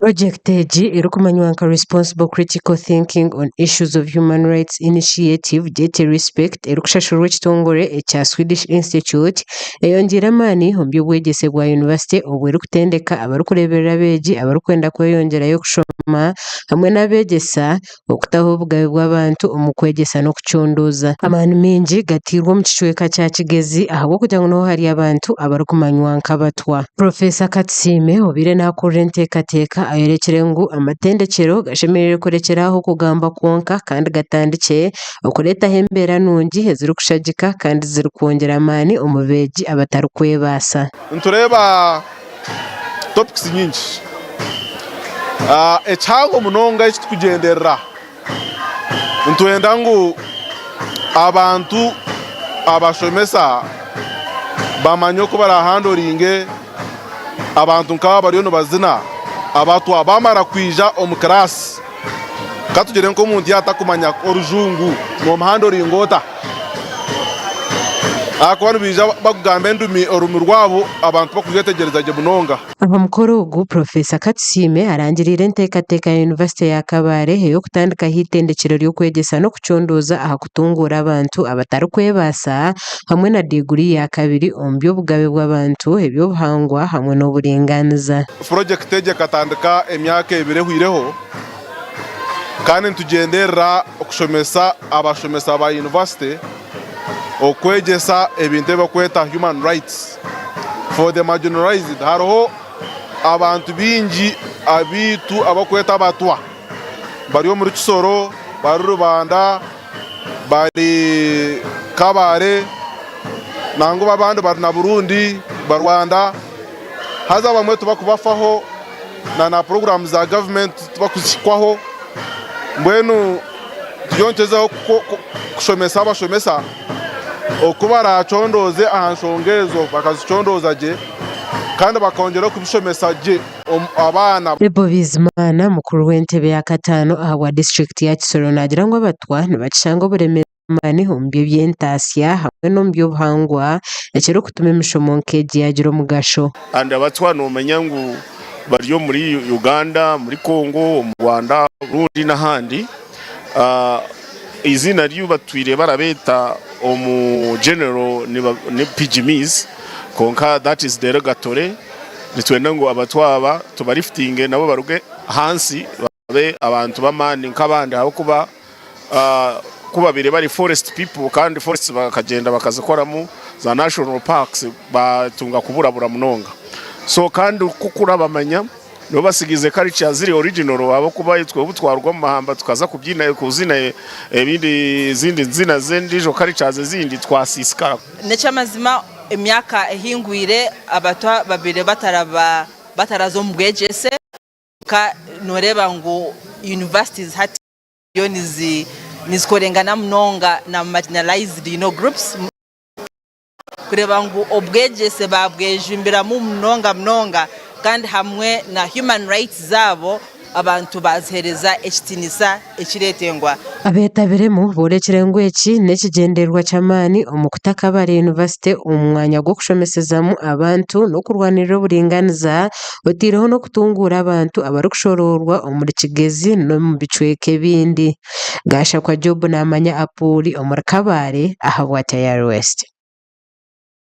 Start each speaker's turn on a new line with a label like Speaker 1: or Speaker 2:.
Speaker 1: Purogyekiti egi erikumanywa nka Responsible Critical Thinking on Issues of Human Rights Initiative gyete Respect erikushashurwa ekitongore ekya Swedish Institute eyongyeire amaani omu by'obwegyese bwa yunivasite obwo erikutendeka abarikureeberera abeegi abarikwenda kweyongyerayo kushoma hamwe n'abeegyesa okutaho obugabe bw'abantu omu kwegyesa n'okucondooza. Amaani maingi gatairwe omu kicweka kya Kigezi ahabw'okugira ngu niho hari abantu abarikumanywa nk'abatwa. Purofeesa Katusiime obaire naakurira enteekateeka ayorekire ngu amatendekyero gashemereire kurekyera aho kugamba kwonka kandi gatandikye okureetaho embeera nungi ezirikushagika kandi zirikwongyera amaani omu beegi abatarikwebaasa.
Speaker 2: Nitureeba topics nyingi. Ekihango munonga eki turikugyenderera, nitwenda ngu abantu abashomesa bamanye oku barahandoringe abantu nk'aba abariyo nibazina abatwa bamara kwija omu kiraasi. Ka tugire nk'omuntu yaaba atakumanya orujungu nomuhandoringa ota? Ahakuba nibaija bakugamba endimi orurimi rwabo abantu bakurwetegyereza gye munonga.
Speaker 1: Aha mukoro ogu, Purofeesa Katusiime arangiriire enteekateeka ya Yunivasite ya Kabale ey'okutandikaho eitendekyero ry'okwegyesa n'okucondooza aha kutunguura abantu abatarikwebaasa hamwe na diiguri ya kabiri omu by'obugabe bw'abantu, eby'obuhangwa hamwe n'oburingaaniza.
Speaker 2: Purogyekiti egi ekatandika emyaka ebiri ehweireho kandi nitugyenderera okushomesa abashomesa ba yunivasite okwegyesa ebintu ebi barikweta human rights for the marginalized. Hariho abantu baingi abaitu abarikweta abatwa bari omuri Kisoro, bari Rubanda, bari Kabale nangwa abandi bari na Burundi, bari Rwanda haza abamwe tibarikubafaho na na puroguraamu za gavumenti tibarikuzihikwaho mbwenu turiyo nitugyezaho kushomesa abashomesa oku baraacondooze aha nshonga ezo bakazicondooza gye kandi bakongyera kubishomesa gye abaana.
Speaker 1: Abel Bizimana, mukuru w'entebe ya kataano ahabwa disiturikiti ya Kisoro naagira ngu abatwa nibakishanga oburemeezi bw'amaani omu by'eby'entaasya hamwe n'omu by'obuhangwa ekirikutuma emishomo nk'egi yaagira omugasho.
Speaker 3: And abatwa nomanya ngu bari omuri Uganda, omuri Congo, omu Rwanda, Burundi n'ahandi. Eiziina ri batwire barabeeta omu general ni Pygmies kwonka that is derogatory. Nitwenda ngu abatwa aba tubarifutinge nabo baruge ahansi babe abantu b'amaani nk'abandi ahabw'okuba ku babaire bari forest people kandi forests bakagyenda bakazikoramu za national parks batunga kuburabura munonga. So kandi ku kurabamanya Nibo batsigiize culture ziri original ahabw'okuba itwe obu twaruga omu mahamba tukaza kubyina kuzina ebindi ezindi nzina z'endiijo cultures ezindi twasiisikara.
Speaker 4: N'eky'amazima emyaka ehingwire abatwa babaire bataraba bataraza omu bwegyese kwonka noreeba ngu universities hati ziriyo nizikorengana munonga na marginalized you know groups. Kureeba ngu obwegyese baabwejumbiramu munonga munonga kandi hamwe na human rights zaabo abantu baaziheereza ekitiinisa ekireetengwa.
Speaker 1: Abeetabiremu boorekire ngu eki n'ekigyendererwa ky'amaani omu kuta Kabale University omu mwanya gw'okushomesezamu abantu n'okurwanirira oburingaaniza oteireho n'okutunguura abantu abarikushoroorwa omuri Kigezi n'omu bicweka ebindi. Gashakwa Job naamanya Apuuli omuri Kabale ahabwa Tayari West.